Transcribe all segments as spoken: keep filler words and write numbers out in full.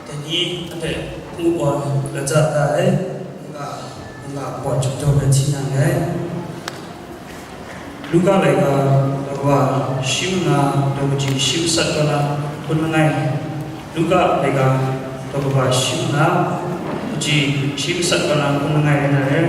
Dai ni anhte hpung wa latsa da ai, nga, nga wa chyum jaw ai hti nang ai. Luka laika, daw shi manga, daw kaji shi masat kaw na hpun langai. Luka laika, daw shi manga, kaji shi masat kaw na hpun langai rai na rai.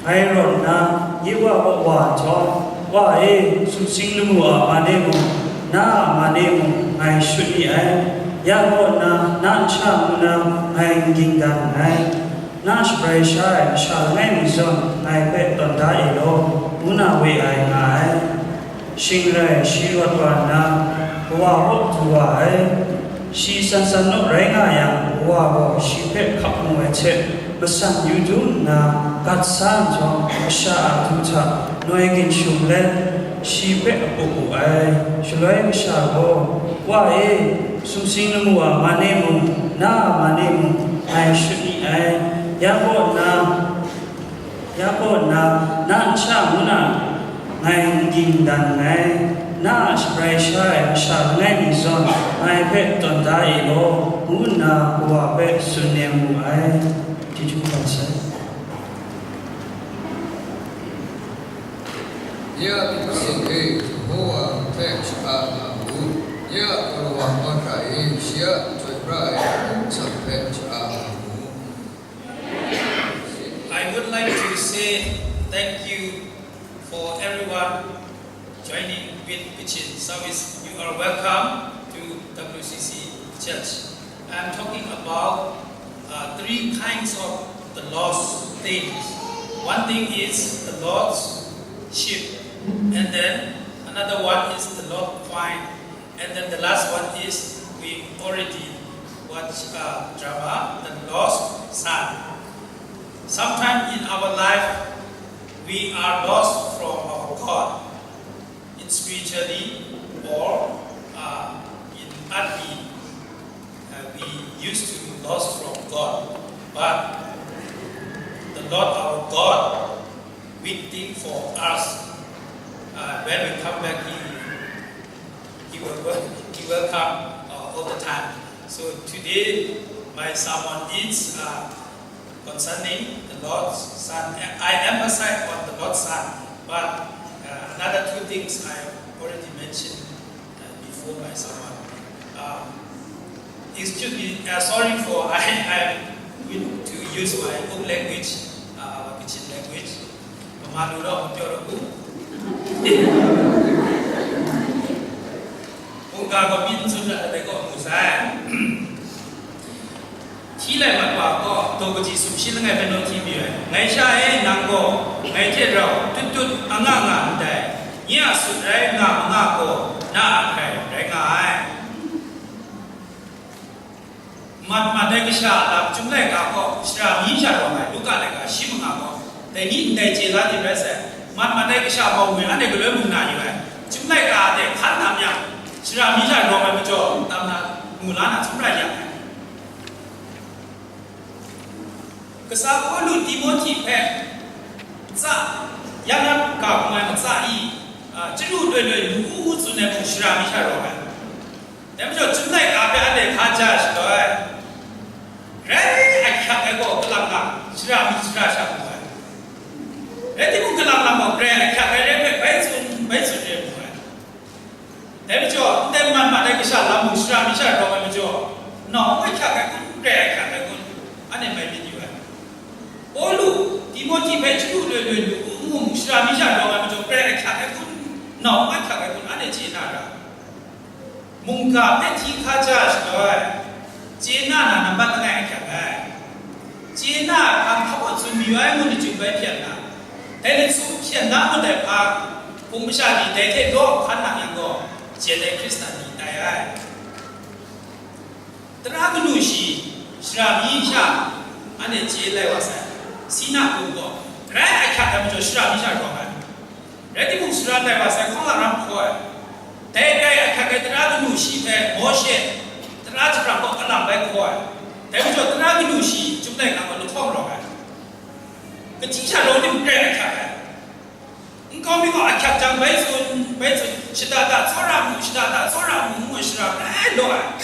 Ngai rawt nna, nye wa kaw wa nhtawm, "Wa e, sumsing lamu a man e mung, na a man e mung, ngai shut ni ai. Ya kaw nna, na nsha ngu na, ngai n ging dan nngai. Na shabrai sha ai masha langai mi zawn, ngai hpe tawn da e law," ngu na we ai nga ai. Shing rai, shi rawt wa nna, kawa hkawk du wa ai. Shi san san naw rai nga yang, kawa gaw shi hpe hkap mu ai hte, masan yu du nna, gat sa nhtawm, masha a du hta noi ginshung let, shi hpe apup wu ai. Shaloi masha gaw, "Wa e, sumsing lamu a man e mung, na a man e mung, ngai shut ni ai. Ya kaw nna, ya kaw nna, na nsha ngu na, ngai n ging dan nngai. Na a shabrai sha ai masha langai mi zawn, ngai hpe tawn da e law," ngu nna kawa hpe tsun nem wu ai. Chyeju kaba sai. Ya a myit masin e Yehova hpe shaga nga mu, ya a galawa mahkra e shi a jaw pra ai hkum hpe shaga nga mu. I would like to say thank you for everyone joining with Kachin service. You are welcome to W C C Church. I am talking about uh, three kinds of the lost things. One thing is the lost sheep, and then another one is the lost coin, and then the last one is we already watch uh, drama, The Lost Son. Sometimes in our life, we are lost from our God, in spiritually or uh, in earthly. Uh, we used to lost from God, but the Lord our God waiting for us. Uh, when we come back, He, he will wel- He will come uh, all the time. So today, my sermon is uh, concerning the Lord's Son. I emphasize on the Lord's Son, but uh, another two things I already mentioned uh, before my sermon. Um, excuse me, uh, sorry for I, I am going to use my own language, uh, our Kachin language. ဗမာလိုတော့မပြောတော့ဘူး။ ဘုံကၢ်ကမင်းစွတ်တဲ့ကောမူဆိုင်။ ထီးလိုက်မှတ်ပါတော့ဒုက္ခကြီးဆုံးရှင်းလင်းငယ်ပဲလို့ထီးပြီးပဲငယ်ရှာရဲ့နံကိုငယ်ထက်တော့တွတ်တွတ်အငငတိုင်ညအစွတ်ရဲငငကိုနာအခိုင်ရဲငါ။ မတ်မတ်တဲ့ကရှာလာကျုံးလိုက်ကကောရှရာမီးရှာတော့မယ်ဒုက္ခလိုက်ကရှိမငါကောတဲနည်းတဲခြေလာတဲ့ရဲဆဲမတ်မတ်တဲ့ကရှာပေါ်ဝင်အဲ့ဒီကလွဲမုန်နာယူရဲကျုံးလိုက်ကတဲ့ခန္ဓာများရှရာမီးရှာတော့မယ်မကျော်တမ်းနာမူလာနာသူရရမယ်။ ကစၢ်ပေါလုတိမောသေဖဲစယနကမန်စအီကျရုလွယ်လွယ်လူဦးဦးစုနဲ့ပုံရှရာမိရှရာပဲတဲမကျော်ကျူလိုက်အားပြတဲ့ခါကျရှတော့ရဲအခက်အကောကလပ်ကရှရာမိရှရာရှာဘူးပဲရဲတိမုကလပ်ကမော်ရဲအခက်အရဲပဲဘဲစုဘဲစုရဲဘူးပဲ ဒဲမကျော်တဲမတ်မတ်တဲကရှလာမူရှရာမီရှရာတော်ပဲမကျော်နော်ဝဲချခဲ့ကွန်းကဲချခဲ့ကွန်းအနေမဲမီဒီဝဲအိုလူတီမိုတီပဲချူလွယ်လွယ်လူမူမူရှရာမီရှရာတော်ပဲမကျော်ကဲချခဲ့ကွန်းနော်ဝဲချခဲ့ကွန်းအနေချေနာရာမုန်ကပဲထီခါချရှတော်ကျေနာနာနံပါတ်ငယ်ချခဲ့ကျေနာအခါခဝတ်သူမီဝဲမူနချူပဲဖြတ်နာတဲလစ်သူဖြတ်နာမတဲ့အခါဘုံမရှာဒီတဲထဲတော့ခါနာရင်တော့ ကျဲတဲ့ခရစ်စတန်ဒီတိုင်ရိုင်းတရကလူရှိရှရာမီးရှာအနဲ့ကျဲလဲဝါဆိုင်စီနာကိုတော့ရဲအခါတမကျော်ရှရာမီးရှာတော့ပဲရဲတိမှုရှရာလဲဝါဆိုင်ခေါလာရမ်ခေါ်တဲကဲအခါကဲတရကလူရှိဖဲမောရှေတရတရတော့အလံပဲခေါ်တဲမကျော်တရကလူရှိကျုံးတဲ့ကတော့ထောက်တော့ပဲကတိချတော့တင်ကဲအခါပဲ Nkau mi gaw ahkyak jang bai tsun, bai tsun, Shada da tsawra mu, shada da tsawra mu, ngu ai shara rai law ai.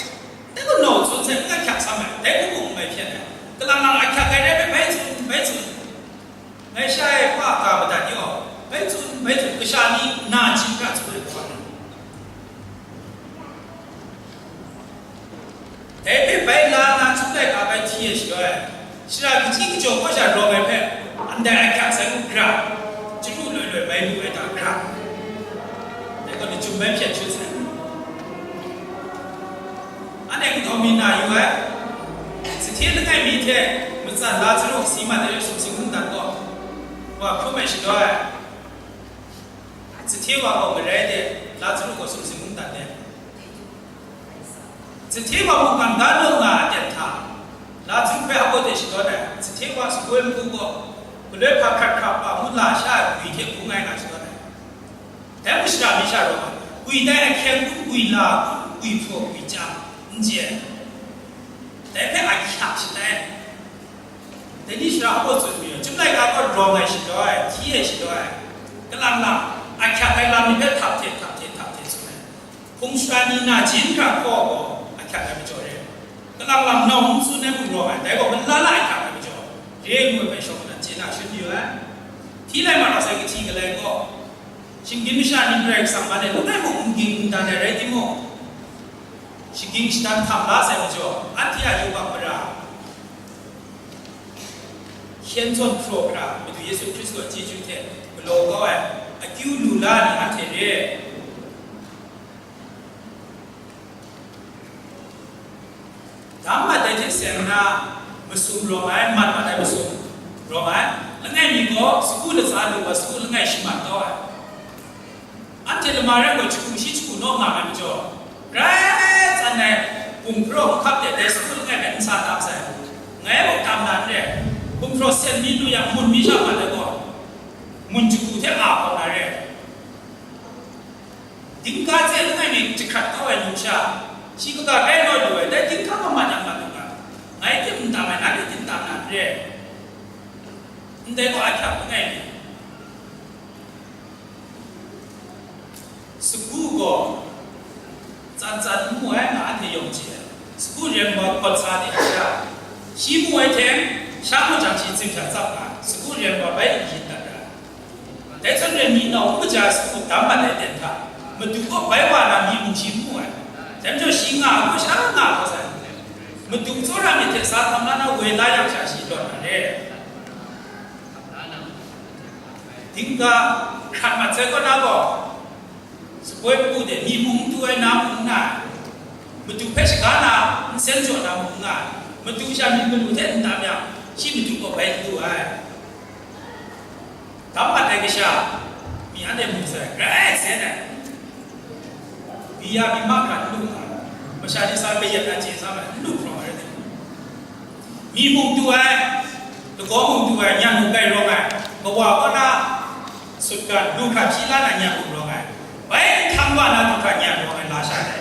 Dai gaw nau tsun sai, n ahkyak sam ai, dai hku mung n mai hpyen ai. Kalang lang ahkyak ai rai hpe, bai tsun, bai tsun. Ngai sha e hpa ga madat yaw, bai tsun, bai tsun, kasha ni na jin hkra tsun ai hku ai. Dai hpe bai la na, chyum laika bai hti e shadaw ai, shara kaji kajawng kaw sha rawng ai hpe, ndai ahkyak sai ngu hkra, chyalu loi loi bai lu ai hta hkra, dai gaw, lachyum bai hpyen shut sai. Anhte nkau mi na yu ai, sahte langai mi hte matsan Lazaru si mat ai sumsing mungdan gaw, wa hkrum ai shadaw ai. Sahte wa gaw marai de, Lazaru gaw sumsing mungdan de. Sahte wa mungkan ga naw nga a ten hta, Lazaru hpe hpaw de shadawn ai, sahte wa sangoi mung gaw, galoi hpa hkrat hkra pa ngu la sha ai gwi hte hkung ai nga shadawn ai. Dai mung shara mi sha rawng ai, gwi dai ahkyen kun, gwi la kun, gwi hpraw, gwi chyam, n chye ai. Dai hpe a hkyak shatai. Dai ni shara hpaw tsun mi, chyum laika gaw rawng ai shadaw ai, hti ai shadaw ai, kalang lang, ahkyak ai lam ni hpe htap hte, htap hte, htap hte tsun ai. Hpung shara ni na jin hkra hkaw gaw ahkyak ai majaw re. Kalang lang nau n tsun ai mung rawng ai, dai gaw malala ahkyak ai majaw re ngu ai hpe shawng nnan chye na shun yu ai. Hti lai ma ra sai kahti galai gaw, shinggyim masha ni Karai Kasang man e langai mung n ging n dan ai rai timung, shaging shadan hkam la sai majaw, anhte a yubak mara hkyen zawn hpraw hkra, Madu Yesu Hkristu a chyeju hte galaw kau ai akyu lu la ni anhte re. Dang mat ai hte seng nna, masum rawng ai, mat mat ai masum rawng ai, langai mi gaw sagu latsa lu wa, sagu langai shaman kau ai. Anhte lama rai gaw, jahku shi jahku naw nga ai majaw, grai tsan ai bum hpraw hkap de dai sagu langai hpe n sa tam sai. Ngai mung tam na n re, bum hpraw sen mi lu yang, mun mi sha mat ai gaw, mun jahku hte a kau na re. Dingka hte langai mi jahkrat kau ai numsha, shi kaga rai naw lu ai, dai dingka mamat yang mat lu ga, ngai tim n tam ai, nanhte tim tam na n re. Ndai gaw ahkyak langai mi. Sagu gaw tsan tsan n mu ai, nga anhte yawng chye ai. Sagu ren wa hkawt sa de a sha, shi mu ai hte, sha mu jang shi zing hta tsap nga, sagu ren wa bai n yin dat ra. Dai zawn rai mi nau n kaja ai sagu dam mat ai ten hta, Madu kaw bai wa na mi mung shi n mu ai. Dai majaw shi nga ai hku sha nga kau sai. Madu tsawra myit hte sa hkam la na woi la yang sha shi lawt na re. Dingka hkrat mat sai kaw na gaw, Shaboi kabu de, mi mung n du ai, na mung n na ai, Madu hpe shaga na nsen jaw na mung n nga ai, Madu sha myit manu hte n tam yang, shi Madu gaw bai n du ai. Dam mat ai kasha, mi anhte mu sai, grai zen ai. Bi ya bi ma hkra n lu nga ai, masha ni sa kayat na chye sa ma, n lu hkrawng ai rai timung, mi mung du ai, lagaw mung du ai, nyan mung grai rawng ai, kawa kaw na sutgan, lu hkra hpyi la na nyan mung rawng ai, bai nhtang wa na du hkra nyan rawng ai, la sha ai.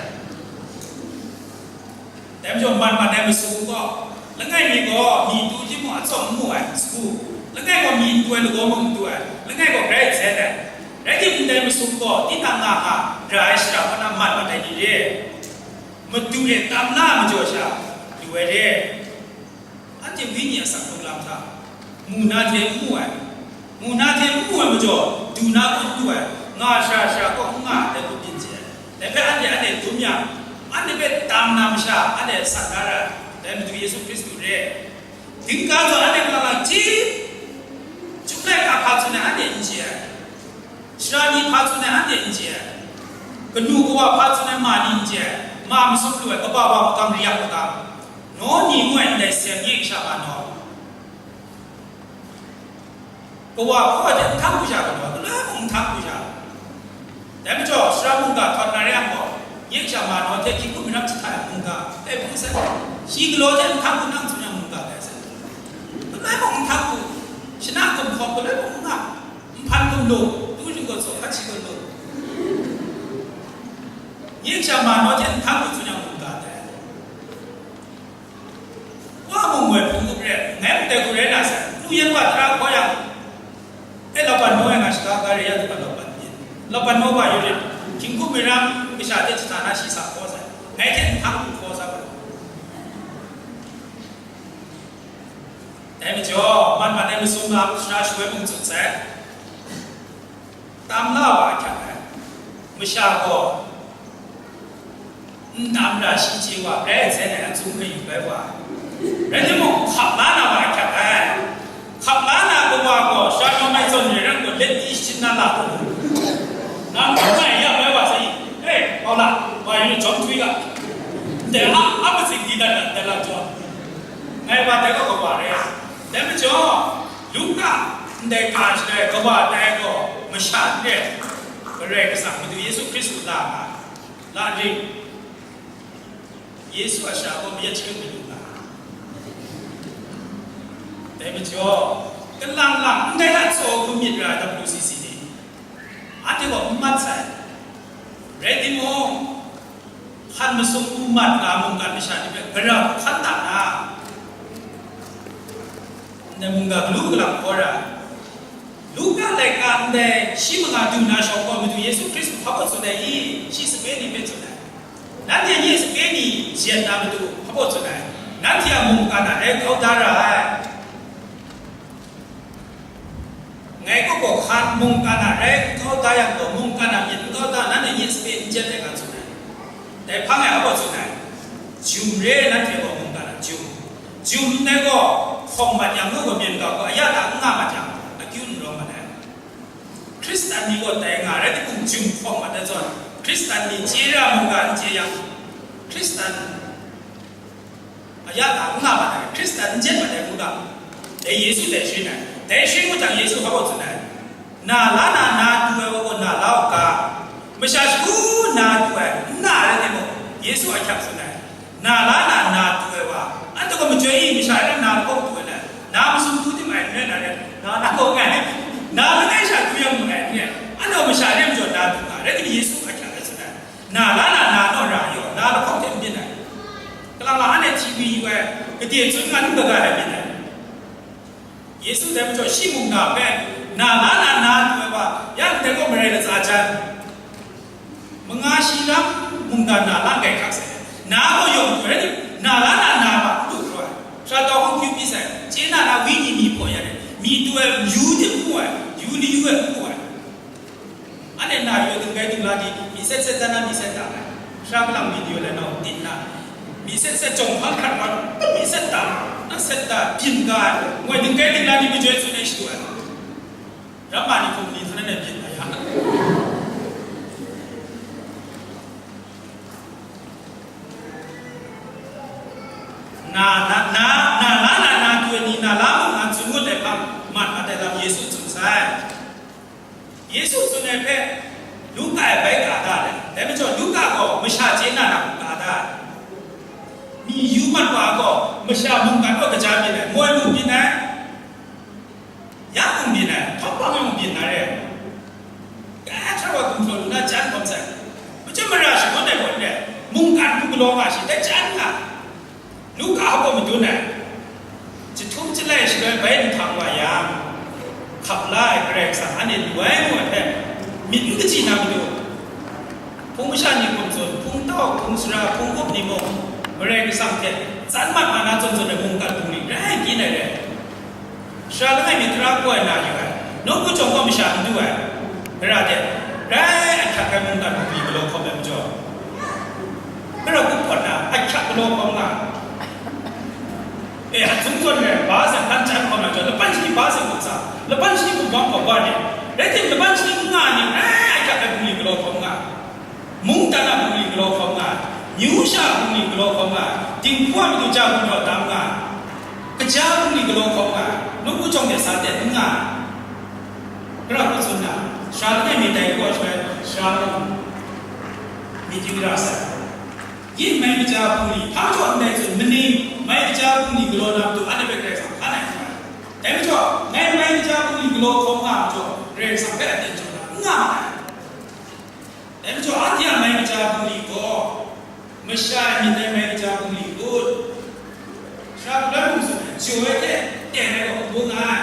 Dai majaw, man man ai masum gaw, langai mi gaw mi tu timung, atsawm n mu ai, sagu, langai gaw mi n du ai, lagaw mung n du ai, langai gaw grai zen ai. Rai timung, dai masum gaw tinang nga nga ra ai shara kaw na man man ai ni re, Madu e tam la ai majaw sha lu ai re. Anhte wenyi asak lung lam hta, mu na hte n mu ai, mu na hte n mu ai majaw, du na gaw n du ai, nga shara shara kaw n nga ai, dai hku byin chye ai. Dai hpe anhte, anhte dum yang, anhte hpe tam na masha, anhte san da ra ai, dai Madu Yesu Hkristu re ai. Dingka zawn anhte hpang lang chyi, chyum laika hpa tsun ai anhte n chye ai, sara ni hpa tsun ai anhte n chye ai, kanu kawa hpa tsun ai ma ni n chye ai, ma masum lu ai, kaba wa makam, rayap makam, naw ni ngu ai ndai seng nye kasha ma naw. Kawa hpaw ai hte n htan hku sha galaw, galoi mung n htan hku sha. Dai majaw, sara mungga htawt na re yang gaw, nye kasha ma naw hte hkying hkum maram jahta ai mungga, e hpung sai, shi galaw hte n htan hku nang tsun yang mungga tai sai. Galoi mung n htan hku, shana gumhkawm galoi mung n nga, nhpan gumlung, tu yu gaw tsaw hkan shi gaw lung. Nye kasha ma naw hte n htan hku tsun yang mungga tai. Wa mung moi hpung up re, ngai mung dai hku rai na sai, nu yan wa tara hkaw yang, e, lauban naw e nga shaga ga re ya du ga lauban myit, lauban naw wa yu rit, Hkying hkum mairam kasha hte jahta na shi sa hkaw sai, ngai hte nhpang lu hkaw sa gaw. Dai majaw, man man ai masum lam sara shawoi mung tsun sai. Tam la wa ahkyak ai, masha gaw n tam ra shi chye wa rai ai, sai dai a, tsun hpe yu bai wa. Rai timung, hkap la na wa ahkyak ai. Hkap la na kawa gaw, sha nawng ai zawn re rai gaw, let di shachyit na la gaw, nang hkap la ya bai wa sai, e, Paula, wa yu jawm htwi ga, ndai a, a matsing di dat dat la jaw, ngai wa dai gaw kawa rai. Dai majaw, Luka ndai hka shaloi kawa tai gaw masha n re, Karai Kasang Madu Yesu Hkristu la nga, la ring, Yesu a sha gaw mayat sharin madu nga. Dai majaw, kalang lang ndai hta tsaw hku myit ra ai W C C ni, anhte gaw n mat sai. Rai timung, hkan masum u mat nga mungkan masha ni hpe gara hkan ta na, ndai mungga galu galang hkaw ra, Luka laika ndai shi manga du na shawng gaw Madu Yesu Hkristu hpa baw tsun ai i? Shi sape ni hpe tsun ai. Nanhte nye sape ni jen na matu hpa baw tsun ai. Nanhte a mungkan a rai kau da ra ai. Ngai kaw gaw hkan mungkan a rai n kau da yang gaw, mungkan a myit n kau da, nanhte nye sape n jen ai nga tsun ai. Dai hpang e a gaw tsun ai, jum re ai nanhte gaw mungkan a jum. Jum ndai gaw hkawng mat yang nu gaw, myen ga gaw aya hta n nga mat yang, akyu n rawng mat ai. Hkristan ni gaw dai nga rai timung, jum hkawng mat ai zawn, Hkristan ni chye ra mungga n chye yang, Hkristan aya hta n nga mat ai, Hkristan n jen mat ai mungga, dai Yesu dai sharin ai. Dai sharin ngut jang, Yesu hpa gaw tsun ai, na la na, na du ai wa gaw na la u ga, masha shagu na du ai n nga ai rai timung, Yesu a hkyak tsun ai, na la na, na du ai wa, anhte gaw majoi i, masha rai na lahkawng du ai le, na masum du tim ai n rai na rai, na na gaw n rai, na langai sha du yang mu ai n rai, anhte gaw masha rai majaw na du nga, rai timung, Yesu a hkyak ai tsun ai. Na la na, na naw ra yaw, na lahkawng hte n byin ai. Kalang lang anhte hti yu ai, gade tsun nga n kaga ai myit dai. Yesu dai majaw shi mungga hpe, na la na, na du ai wa, ya ndai gaw marai latsa jan, manga shi lam mungga na la n kai hkak sai, na gaw yawng du ai, na la na, na wa n du hkra ai. Sara tau hkawng hkyu pyi sai, chye na na, wenyi mi hpaw ya ai, mi du ai, yu tim hpu ai, yu ni yu ai hpu ai. Anhte na yu ai dinggai dingla ni, mi set set dan na mi set da ai. Sara kalang video lai nau, tin na. Mi set set jawng hpang hkrat wan, mi set da, na set da, byin ga ai. Ngoi dinggai dingla ni majoi tsun ai shadu ai. Ramma ni hkum ni htan na byin ai ya. Na, na, na, na, na, na, na, tu ai ni, na la mung na tsun ngut ai hpang, mat mat ai lam Yesu tsun sai. Yesu tsun ai hpe, Luka e bai ka da ai. Dai majaw, Luka gaw masha chye na na hku ka da ai. Mi yu mat wa gaw, masha mungkan gaw kaja byin ai, moi mung byin ai, ya mung byin ai, htawng hpang e mung byin na re ai. Kai hkra wa gumhpraw lu na chyan hkawm sai. Machyum mara shangun ai gaw n rai, mungkan hku galaw nga shi, dai chyan nga. Luka hpa gaw madun ai, jahtum jalai shaloi bai nhtang wa yang, hkap la ai Karai Kasang anhte lu ai mu ai hpe, myit n kaji na matu, hpung masha ni hkum tsun, hpung tau, hpung sara, hpung up ni mung, Karai Kasang hte tsan mat ma na zawn zawn ai mungkan bungli rai n kyin ai re. Sara langai mi tara kau ai na yu ai, nawku jawng gaw masha n du ai, gara de, rai ahkyak ai mungkan bungli galaw hkawm ai majaw, gara kup hpawt na ahkyak galaw hkawm nga ai. E, a zungzawn re, ba zawn hkan chyan hkawm na jaw, laban shani ba zawn hkawm sa, laban shani hkawm bang hkawm ba ni, rai tim laban shani n nga ni, rai ahkyak ai bungli galaw hkawm nga ai. Mungdan a bungli galaw hkawm nga ai, myu sha a bungli galaw hkawm nga ai, dinghku a matu ja hkum rau tam nga ai, kaja bungli galaw hkawm nga ai, nawku jawng de sa teng n nga ai. Gara hku tsun na, sara langai mi dai kaw shaloi, sara mung myit yu ra sai. Yin mai kaja bungli, hpa majaw ndai tsun, mani mai kaja bungli galaw na matu, anhte hpe Karai Kasang hkan ai n rai. Dai majaw, ngai mai kaja bungli galaw hkawm nga ai majaw, Karai Kasang hpe aten jaw na n nga ma ai. Dai majaw, anhte a mai kaja bungli gaw, masha a myit dai mai kaja bungli ngut. Sara hkrum hkrum tsun ai, jaw ai hte teng ai gaw n bung ai.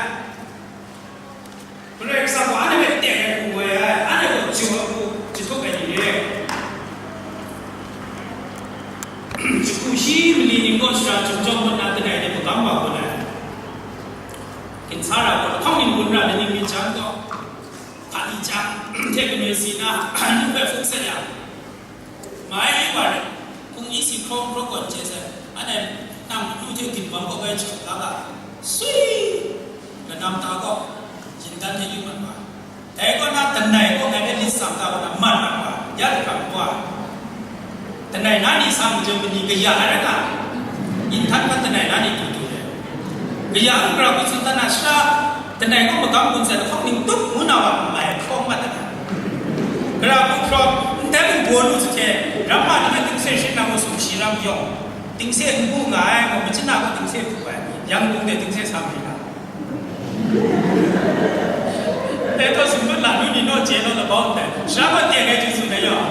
Karai Kasang gaw anhte hpe teng ai hku woi ai, anhte gaw jaw ai hku jahtup ai ni re. Chyum chyawm ngut na langai de magam wa gun ai. Ginsa ra gaw, lahkawng ning gun ra, laning myit jang gaw, hpa ni jang, hte kanu si na, lu hpe hpung set yang, mai wa rai, hpung isi hkraw hkraw gawn chye sai, anhte nang lu hte ginwang kaw bai jahkrum la ga, sui, lanam ta gaw, yin dan hte yu mat wa. Dai kaw na, langai kaw ngai hpe lit tsang ga, kaw na, man mat wa, ya hkam wa. Langai na ni sa majaw mani kaya ai rai ta? Yin htan hkan langai na ni du du ai. Kaya n gara hku tsun dan na sha, langai kaw magam gun sai lahkawng ning tup ngu na wa, mai hkawng mat ai. Gara hku hkrawng, ndai mung baw lu su hte, ramma ni hpe tingse shing na gaw sumshi ram yawng, tingse n bu nga ai, gaw, machyin na gaw tingse bu ai, yang bung de tingse sa mayu na. Dai gaw sumgun la, nu ni naw chye naw labau ndai, sha gaw teng ai chyu tsun ai yaw.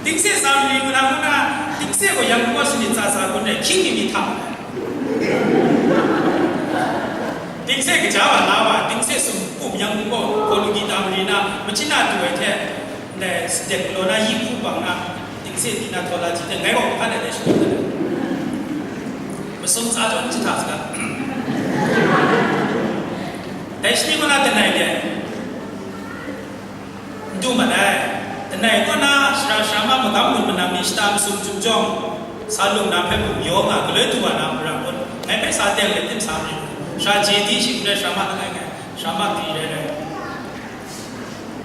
Tingse sa mari ngu na ngu na, tingse gaw yang gaw sanit tsa tsa gun ai, hkying mi mi hta. Tingse kaja wa la wa, tingse sum kum yang gaw, hkaw lu gyi ta mari na, machyin na du ai hte, ndai saden galaw na yi hku bang na, tingse di na htaw la ji hte, ngai gaw hpa dat ai shani hta. Masum tsa jaw n jahta saga. Dai shani kaw na langai de, n du mat ai. Langai kaw na sara sara ma magam gun manam ni shata masum chyum chyawm sa lung na hpe mung yaw nga, galoi du wa na mara kun, ngai hpe sa teng let tim sa mayu. Sara je di shing n rai, sara ma langai ngai, sara ma gri rai rai.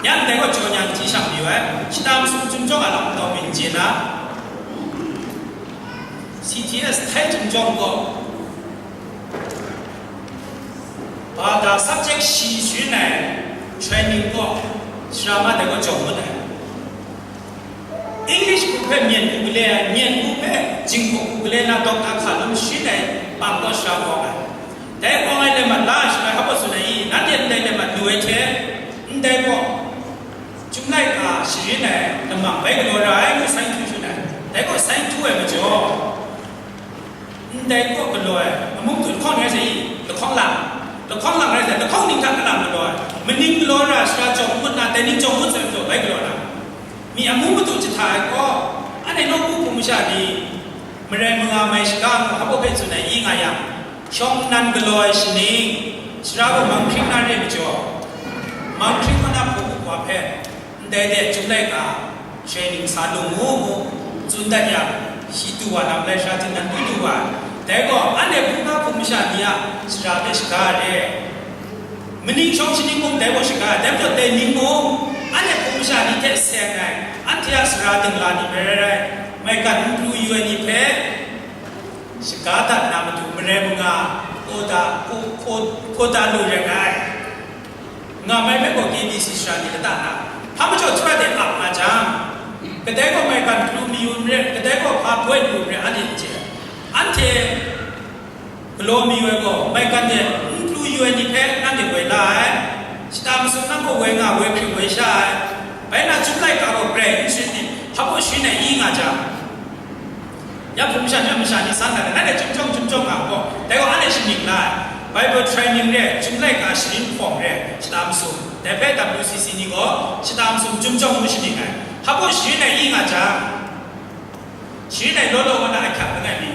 Yang dai gaw jaw nya kaji shang mayu ai, shata masum chyum chyawm a lam kau mi n chye na, C T S Thai chyum chyawm gaw, bata subject shi sharin ai training gaw, sara ma dai gaw jaw ngut ai. English hku hpe myen hku gale ai, myen hku hpe jinghku hku gale na doctor hkalum sharin ai bang gaw sara gaw ai. Dai gaw ngai let mat la ai, shaloi hpa tsun ai i, nanhte ndai let mat lu ai hte, ndai gaw, Chyum laika sharin ai lamang bai galaw ra ai ngu sai htu shun ai. Dai gaw sai htu ai majaw, ndai gaw galaw ai, amu madu lahkawng rai sai i, lahkawng lang, lahkawng lang rai sai, lahkawng ning hta kalang galaw ai, maning galaw ra, sara jawng ngut na, dai ning jawng ngut sai majaw bai galaw na. Mi amu madu jahta ai gaw, anhte nawku hpung masha ni, marai manga mai shaga ngu hpa hpe tsun ai i nga yang, shawng nnan galaw ai shaning, sara gaw manghkring na re majaw, manghkring kaw na hpung makwa hpe, ndai de Chyum laika training sa lung mu, ngu tsun dat yang, shi du wa na malai sara tingnan du du wa, dai gaw anhte hpung na hpung masha ni a sara hpe shaga re. Maning shawng shaning mung dai gaw shaga ai, dai majaw dai ning mung, anhte hpung masha ni hte seng ai, anhte a sara dingla ni rai rai, maigan n pru yu ai ni hpe shaga dat na matu marai manga, kota, ko-, ko-, kota lu rai ai. Nga mai hpe gaw K B C sara ni lata na, hpa majaw htura de ap nga jang, kadai gaw maigan pru mayu n re, kadai gaw hpa boi lu n re, anhte n chye. Anhte galaw mayu ai gaw, maigan de n pru yu ai ni hpe nanhte woi la ai, shata masum nang gaw woi nga, woi hkring woi sha ai, bai na Chyum laika gaw grai n sharin ni, hpa baw sharin ai i nga jang, ya hpung masha ni, masha ni san dat ai, nanhte Chyum chyawm, Chyum chyawm nga gaw, dai gaw anhte shaning la ai, Bible training re, Chyum laika sharin hpawng re, shata masum, dai hpe W C C ni gaw shata masum Chyum chyawm ngu shaning ai, hpa baw sharin ai i nga jang, Sharin ai law law wa na ahkyak langai mi,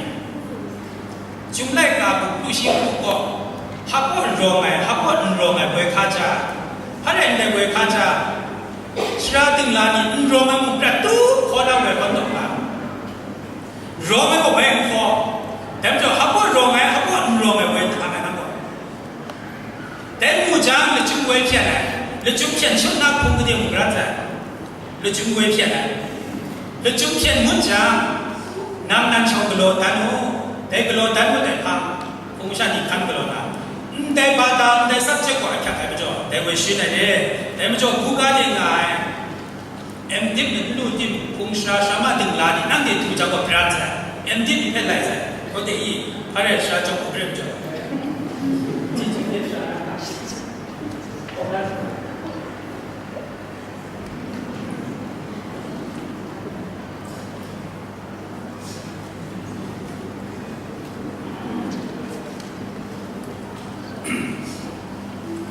Chyum laika bunglu shi hku gaw, hpa baw rawng ai, hpa baw n rawng ai, woi hka ja, hpa rai ndai woi hka ja, sara dingla ni n rawng ai mung prat tup hkaw na woi hkawn taw nga, rawng ai gaw bai n hkaw, dai majaw hpa baw rawng ai, hpa baw n rawng ai woi hta ai nang gaw. Dai mu jang, lachyum woi hpyen ai, lachyum hpyen shut na hpung gade mung rat ai, lachyum woi hpyen ai, lachyum hpyen ngut jang, nang nan shawng galaw dan u, dai galaw dan u dai hpang, hpung masha ni hkan galaw na, ndai bata, ndai subject gaw ahkyak ai majaw, dai woi sharin ai re, dai majaw buga de nga ai, M.Div n lu tim, hpung sara sara ma dingla ni, nanhte du jang gaw bran sai, M.Div ni hpe lai sai, hkawte i, hpa rai sara jawng hkawt rim jawng.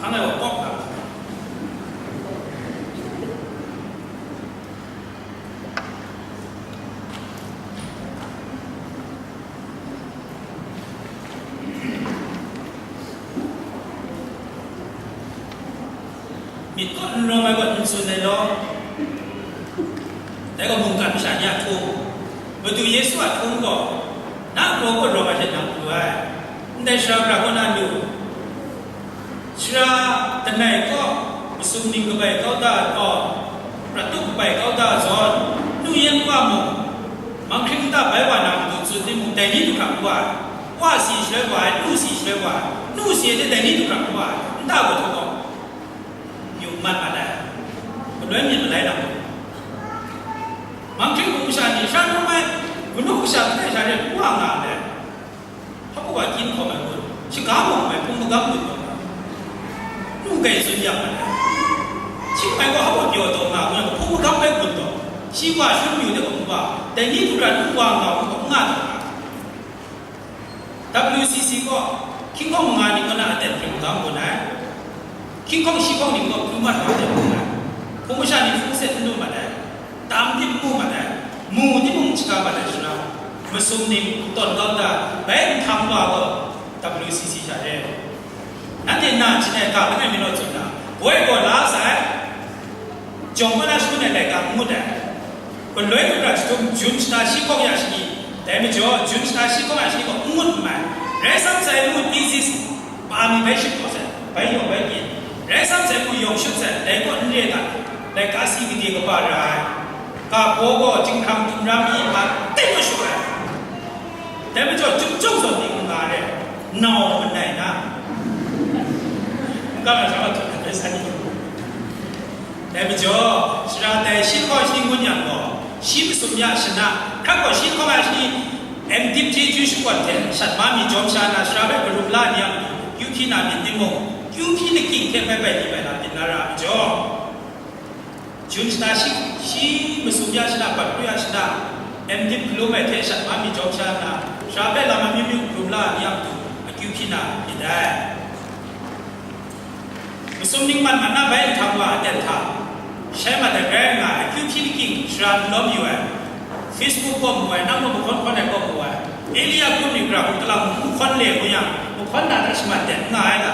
Hang ai wa pawk ga. N rawng ai gaw n tsun ai law, dai gaw mungkan masha ni a htung, Madu Yesu a htung gaw, na gaw gaw rawng ai hte nang pru ai, ndai sara gara kaw na lu, sara langai kaw, masum ning kabai kau da ai gaw, prat tup kabai kau da ai zawn, nu yan wa mung, manghkring nta bai wa na matu tsun timung, dai ni du hkra n wa ai, wa si shaloi wa ai, nu si shaloi wa ai, nu si ai hte dai ni du hkra n wa ai, nta gaw htaw gaw, yu mat mat ai, galoi myit malai na mung, manghkring hpung masha ni sha n rawng ai, kanu kasha langai sha re n wa nga ai, hpa wa kyin hkawm ai kun, shaga mung mai hpung magam kun taw nga, nu grai tsun yang mat ai, hkying mai gaw hpa wa pyaw taw nga, ngu yang hpung magam mai kun taw, shi wa shun yu de hpung wa, dai ni du hkra n wa nga, hpung wa n nga taw nga. W C C gaw, hkying hkawng manga ni kaw na aten hpring magam gun ai. Hkying hkawng shi hkawng ni gaw hpring mat wa aten gun ai. Hpung masha ni hpung set n lu mat ai. Tam tim mu mat ai. Mu timung shaga mat ai sara, masum ning tawn kau da, bai nhtang wa gaw W C C sha re. Nanhte na jin ai ga langai mi naw tsun na, boi gaw la sai, jawng kaw na shangun ai laika n ngut ai. Galoi hkra jahtum Jun shata shi hkawng ya shani, dai majaw Jun shata shi hkawng ya shani gaw n ngut n mai. Rai sam sai, n ngut thesis pa mi bai shut kau sai, bai yawng bai byin. Rai sam sai, n ngut yawng shut sai, dai gaw n re ai ga, laika si gade kaba ra ai. Ga baw gaw jinghkrang dum ra mi ma teng wa shu ai. Dai majaw, chyum chyum zawn ning n nga re, nau manai na, n ga na sha wa tut ai san ni. Dai majaw, sara tai shi lahkawng shi ngun yang gaw, shi masum ya shana, hkrat gaw shi lahkawng ya shani, M.Div chyeju shakawn hte shat ma mi jawm sha na, sara hpe karum la ni a matu, kyu hpyi na myit timung, kyu hpyi lakying hte bai bai ni bai na byin na ra ai majaw, Jun shata shi, shi masum ya shana, bat kru ya shana, M.Div hkalum ai hte shat ma mi jawm sha nna, sara hpe lam amyu myu hkalum la ai ni a matu, akyu hpyi na myit dai. Masum ning mat mat na bai nhtang wa aten hta, shai mat ai rai nga ai, akyu hpyi lakying sara n lawm yu ai, Facebook kaw mu ai, nang gaw mahkawn hkawn ai kaw mu ai, Elia hkum ning gara hku talang mahkawn le ngu yang, mahkawn na hta shamat ten n nga ai ga.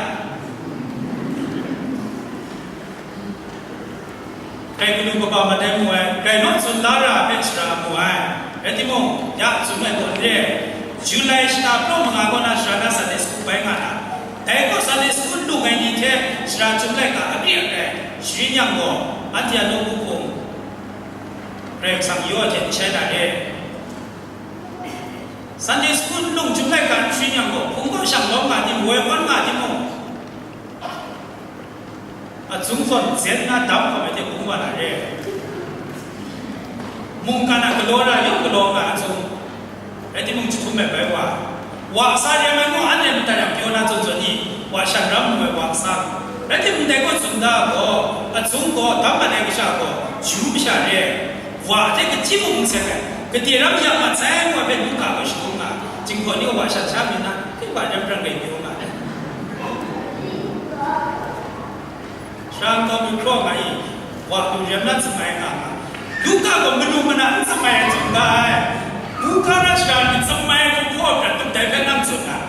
Grai kanu kaba mat ai mu ai, grai naw tsun la ra ai hpe sara mu ai. Rai timung, ya tsun ai gaw n re ai. July shata praw manga kaw na sara na Sunday school bai nga na. Dai gaw Sunday school lung ai ni hte sara Chyum laika akri akrai sharin yang gaw, anhte a nawku hpung Karai Kasang yaw ai hte n shai na re. Sunday school lung Chyum laika n sharin yang gaw, hpung kaw shang lawm nga timung, woi wan nga timung, Acung zawn zen na dam hkawm ai hte bung wa na re. Mungkan a galaw ra yawng galaw nga acung, rai timung, jahtum ai bai wa, wa sa re ai mai gaw, anhte madat yang pyaw na zawn zawn ni, wa shan ram mu ai wa sa, rai timung, dai gaw tsun da gaw, acung gaw, dam mat ai kasha gaw, Ju masha re ai, wa hte kaji mung n seng ai, gade ram ya mat sai, wa hpe Luka gaw shagun nga, Jinghpaw ni gaw wa shan sha myit na, hkrit wa rem pran rai pyaw nga ai. Sara nkau mi hkraw nga i, wa lu rem na tsun ai nga nga. Luka gaw manu mana n tsun ai tsun ga ai. Luka na sara ni tsun ai hku hkaw prat tup dai hpe nang tsun ai.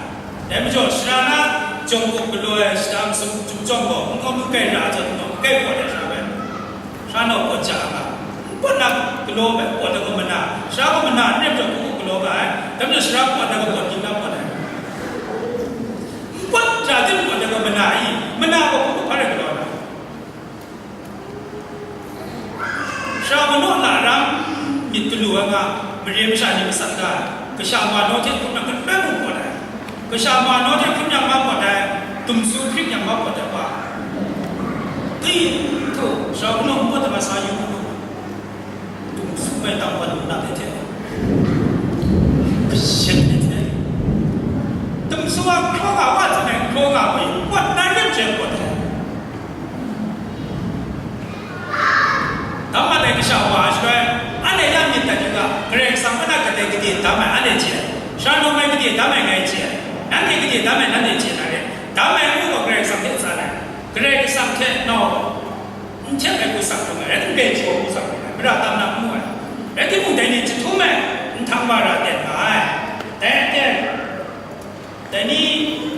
Dai majaw, sara na jawng gup galaw ai shata masum Chyum chyawm gaw, nkau mi kai ra ai zawn, nkau mi kai pawt ai sara bai. Sara nau pawt ja ai nga. N pawt na galaw bai pawt ai gaw mana, sara gaw mana n rai majaw, hku hku galaw nga ai. Dai majaw, sara pawt ai gaw pawt ning na pawt ai. N pawt ja tim pawt ai gaw mana i, mana gaw hku hku hpa rai galaw na. Sara manaw na ram myit galu ai nga, mare masha ni matsat da ai, kasha ma naw hte hkrum yang galoi mung pawt ai, kasha ma naw hte hkrum yang ma pawt ai, dumsu hkrit yang ma pawt ai wa, grai htu, sara manaw n pawt ai nga sa yu mu, dumsu mai tam wa lu na hte hte, kashen hte hte, dumsu a hkraw nga wa hte hkraw nga wa, pawt na rim hte pawt ai. Dam mat ai kasha wa ai shaloi, anhte ya myit dat yu ga, Karai Kasang hpe na kadai gade dam ai anhte chye ai, sara nawng ai gade dam ai ngai chye ai, nanhte gade dam ai nanhte chye na re, dam ai ngu gaw Karai Kasang hte tsan ai, Karai Kasang hte nau n hte ai hku sak hkrum ai, rai timung, grai jaw hku sak hkrum ai, mara tam na n mu ai, rai timung, dai ni jahtum ai nhtang wa ra ten nga ai, dai aten. Dai ni,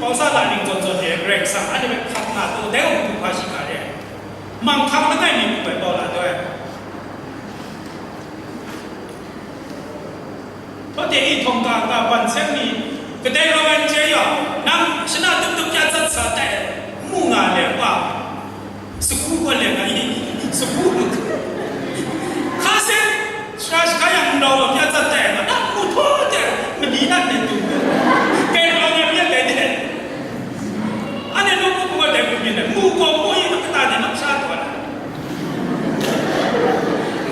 pau sa la ning zawn zawn re ai Karai Kasang anhte hpe hkap nga taw, dai gaw matu hpa shiga re ai. Manghkang langai mi hpe Paula gaw ai. Hpawde i htawn ka ka ban seng ni, kadai rawng ai n chye yaw, nang shana tup tup ya tsat sa tai, mu nga le wa, sagu gaw le nga i, sagu, hka seng, sara shaka yang n rau wa ya tsat tai, ma nang mu htaw de, mali nan ne tu, kadai rawng ai myit dai de. Anhte nawku hpung wa dai hpung myit dai, mu gaw mu i, nang kata de, nang sha taw ai.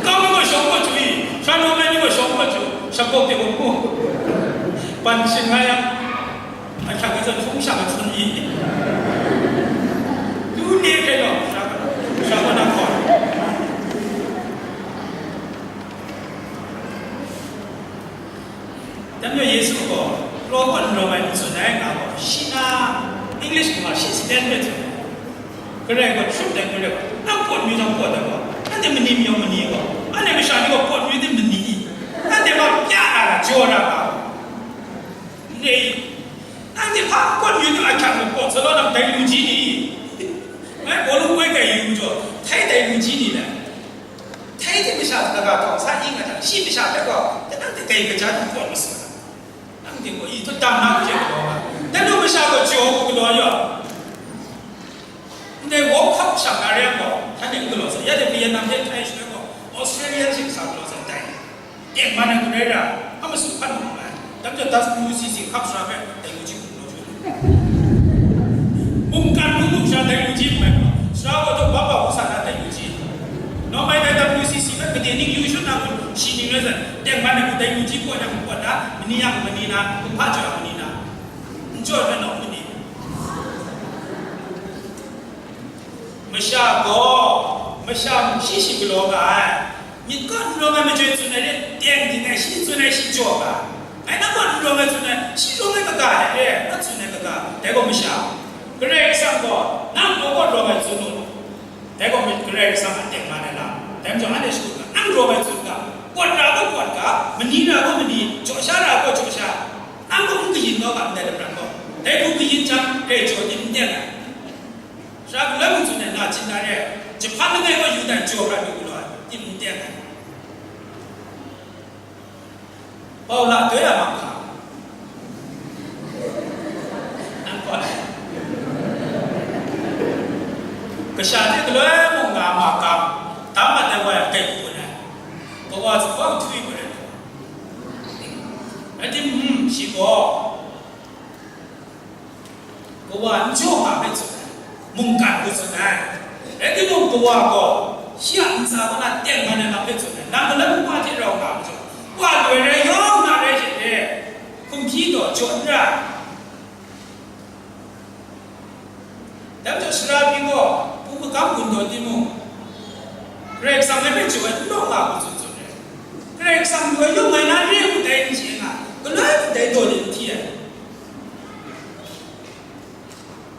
Nkau mi gaw shawng gaw chyu i, sha naw ai ni gaw shawng gaw chyu, shakawk de gaw mu. Ban shin nga yang, a hkyak ai zawn hpung shang ai zawn i. Lu ne hkrai gaw, sha gaw, sha gaw na hkawn. Dan majaw Yesu gaw, raw gaw n rawng ai n tsun ai nga gaw, shi na English ga shi siten hpe tsun ai. Karai gaw, shut ai karai gaw, nang pawt mi jang pawt ai gaw, nanhte mani mi yawng mani gaw, anhte masha ni gaw pawt mi tim mani i? Nanhte ma pya na ra, jaw na ra, n re i? Nanhte hpa pawt mi tim ahkyak gaw pawt sa law, nang dai lu ji ni? Ngai bawlung poi kai yu majaw, htai dai lu ji ni le? Htai hte masha kaga htawng sa i nga jang, shi masha hpe gaw, tinang hte kai kaja hte pawt masum ai. Nang ting gaw, i htu dam na hte galaw nga, dan nu masha gaw jaw hku galaw yaw. Ndai World Cup shang na re ai gaw, htan e n galaw sai, ya de Vietnam hte htai shaloi gaw, Australia hte sa galaw sai, dai. Tengman ai hku rai ra, a masu hkan hkrum ai. Dai majaw W C C hkap sara hpe, dai yu ji hku galaw ju. Mungkan hkrum hkrum sha dai yu ji n mai gaw, sara gaw daw bap bap hku sa na dai yu ji. Nawmai dai W C C hpe gade ning yu shut na kun, shi ning rai sai, tengman ai hku dai yu ji hku yang hku na, mani yang mani na, kumhpa jaw yang mani na, n jaw ai hpe nawng mani. Masha gaw, masha mung shi shi galaw nga ai. Myit kaw n rawng ai majoi tsun ai re, teng ding ai shi tsun ai shi jaw nga ai. Ngai nang gaw n rawng ai tsun ai, shi rawng ai kaga ai re, na tsun ai kaga, dai gaw masha. Karai Kasang gaw, nang gaw kaw rawng ai tsun u. Dai gaw myit Karai Kasang a tengman ai lam. Dai majaw anhte shakut ga, nang rawng ai tsun ga, pawt ra gaw pawt ga, mani ra gaw mani, jaw sha ra gaw jaw sha. Nang gaw n kayin kau ga, ndai lapran gaw. Dai hku kayin jang, grai jaw tim n teng ai. Sara galoi mung tsun ai na chyin na re, jahpan langai gaw yu dan jaw prat lu galaw ai, tim n teng ai. Paula doi a mahkang. Nang gaw ai. Kasha hte galoi mung nga mahkang, dam mat ai wa yang kai hpun ai. Kawa hte kawa htu i garai ai. Rai timung, shi gaw, kawa n jaw nga hpe tsun ai, mungkan hku tsun ai. Rai timung, kawa gaw shi a ntsa kaw na tengman ai lam hpe tsun ai, nang galoi mung wa hte rau nga majaw, wa loi rai yawng na rai hte re, hkum hpyi taw jaw n ra ai. Dai majaw sara pyi gaw, pu magam gun taw timung, Karai Kasang hpe jaw ai n rawng nga hku tsun tsun ai. Karai Kasang loi yawng ai na re hku dai n chye nga, galoi hku dai daw ni n hti ai.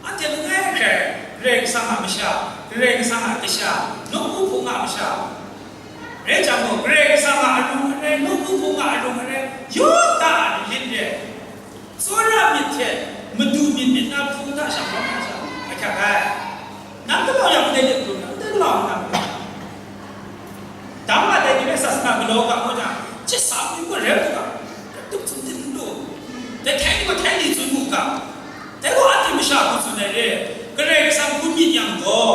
Anhte langai hkrai, Karai Kasang a masha, Karai Kasang a kasha, nawku hpung a masha, rai jang gaw, Karai Kasang a arung arai, nawku hpung a arung arai, yawng ta a lit re, tsawra myit hte madu myit myit na hpung hta shanglawm ai sha, ahkyak ai. Nang galaw yang ndai de hpung, nang ndai galaw yang nang galaw. Dang mat ai ni hpe sasana galaw ga ngu jang, chyit sa mung gaw rem u ga, tup tsun din n lu, dai htai ni gaw htai ni tsun mu ga, dai gaw anhte masha hku tsun ai re, Karai Kasang hku myit yang gaw,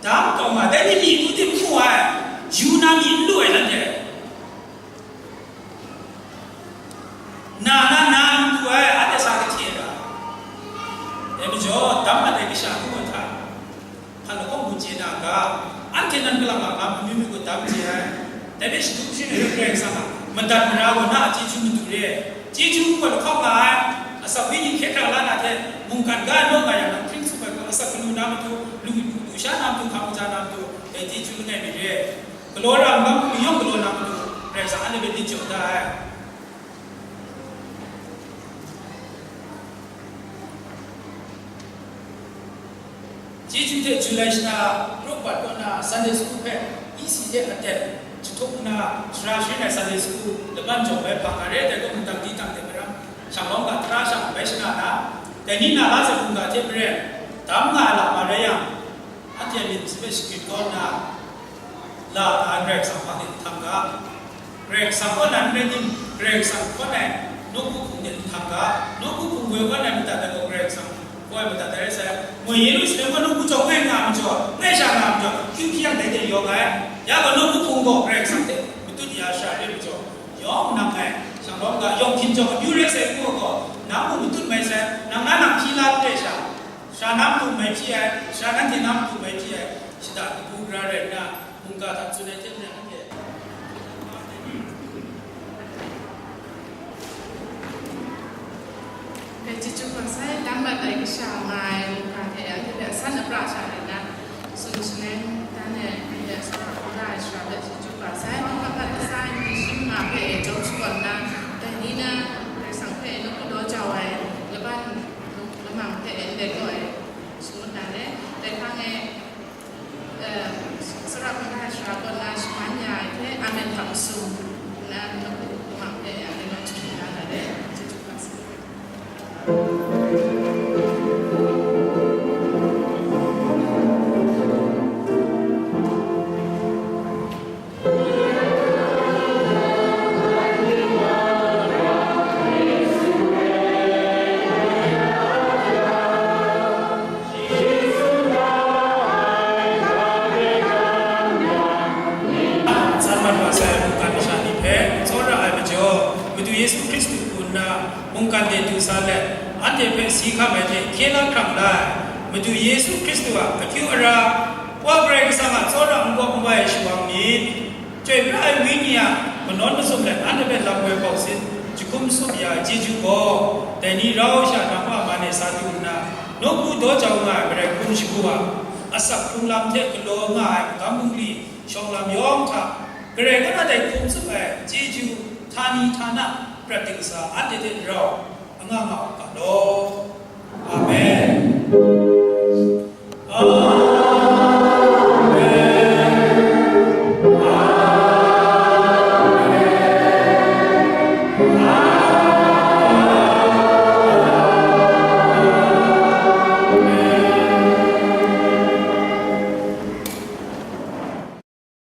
dang kau nga, dai ni myi hku tim n mu ai, yu na myi n lu ai nanhte. Na na na n du ai, anhte sa kahte ra. Dai majaw, dam mat ai kasha hku hta, hpa lahkawng gun chye na ga, anhte nan palak lam amyu myu gaw dam chye ai. Dai hpe shadum sharin ai Karai Kasang a madat mara gaw na a chyeju madu re. Chyeju gaw lahkawng nga ai, asak wenyi hkye hkrang la na hte, mungkan ga naw nga yang, nang hpring tsup ai hku, asak galu na matu, lu, lu sha na matu, hkam kaja na matu, dai chyeju langai mi re. Galaw ra nna, mayawng galaw na matu, Karai Kasang anhte hpe lit jaw da ai. Chyeju hte July shana, Robert kaw na Sunday School hpe E C hte aten jahtum nna, sara sharin ai Sunday School laban jawng bai hpa nga re ai, dai gaw mungdan di tang de maram, shanglawm ga tara shang bai shana na, dai ni na la zawn hkungga hte maren, dam nga ai lam rai yang, Anhte myit sape shagrit kaw nna, la ai Karai Kasang hpang de n htam ga. Karai Kasang kaw nan rai tim, Karai Kasang kaw nan nawku hpung de n htam ga. Nawku hpung woi kaw nan madat ai gaw Karai Kasang kaw ai madat ai rai sai. Moi Yerusalem kaw nawku chyawm ngai nga ai majaw, ngai sha nga ai majaw, hkyu hkyang dai de yawng ai. Ya gaw nawku hpung gaw Karai Kasang hte matut ya sha re ai majaw, yawng nang ngai, shang lawm ga, yawng hkinjawng amyu rai sai ngu gaw, nang mung matut mai sai, nang na nang hpyi la n re sha. Sha na matu mai hpyi ai, sha nanhte na matu mai hpyi ai, shada kabu gara rai nna, mungga hta tsun ai hte maren anhte. Dai chyeju kaba sai, lam mat ai kasha nga ai mungga hte anhte hpe asan apra sha rai nna, tsun shangai dan ai anhte a sara hkungga ai sara hpe chyeju kaba sai, mungga hpa kasa ai myit shim nga hpe e jawm shakawn nna, dai ni na Karai Kasang hpe nawku daw jau ai laban lamang hpe e n let gaw ai. Shangut na re, dai hkang e, eh, Sara hkungga ai sara kaw na shaman ya ai hte, amen hta masum, na nawku kumang hpe ya, dai gaw chyeju na na re, chyeju hpa sa. San mat wa sai mungkan masha ni hpe tsawra ai majaw, Madu Yesu Hkristu hku nna mungkan de du sa let, anhte hpe si hkam ai hte hkye la hkrang la ai, Madu Yesu Hkristu a akyu ara, Wa Karai Kasang a tsawra n-gawp n-gwi ai shawang myit, Chyoi pra ai Wenyi a manawn mazum let anhte hpe lam woi bau sin jahkum sum ya ai chyeju gaw, dai ni rau sha nang hpa man e sa du nna, nawku daw jau nga ai Karai hkum shagu a asak hkrung lam hte galaw nga ai magam bungli shawng lam yawng hta, Karai kaw na dai hkum tsup ai chyeju htani htana prat dingsa anhte hte rau anga nga u ga law.